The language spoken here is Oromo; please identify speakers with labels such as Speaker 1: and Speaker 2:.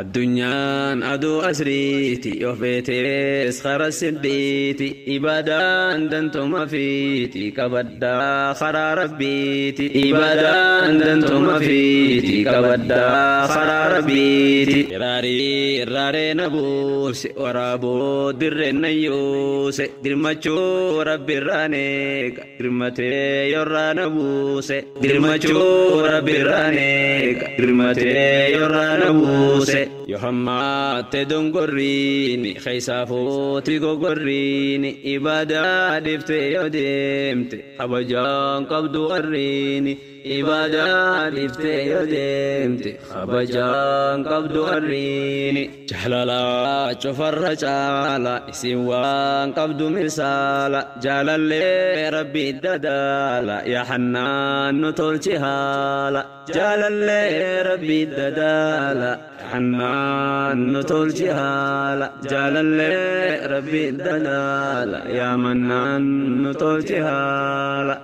Speaker 1: Addunyaan aduu asriiti, yoo feetes karaa sirriiti. Ibadaan dantuma fiiti, qabaddaa karaa rabbiiti. Ibadaan dantuma fiiti, qabaddaa karaa rabbiiti. Iraarii irraaree na buuse, waraaboo dirreen na yuuse. Dirmachuu rabbi irraan eega, dirmatee yorraa na buuse. Dirmachuu rabbi irraan eega, dirmatee yorraa na buuse. Yoo hammaatte dongorriini, keessaa fuuti gogorriini. Ibadaa dhiftee yoo deemte, kabajaan qabdu warriini. Ibadaa dhiftee yoo deemte, kabajaan qabdu warriini. Jaalala cufarra caala, isin waan qabdu misaala. Jaalallee rabbi dadaala, yaa hannaan nu tolchi haala. Jaalallee rabbi dadaala, hannaan nu tolchi haala. Jaalallee rabbi dadaala, yaa mannaan nu tolchi haala.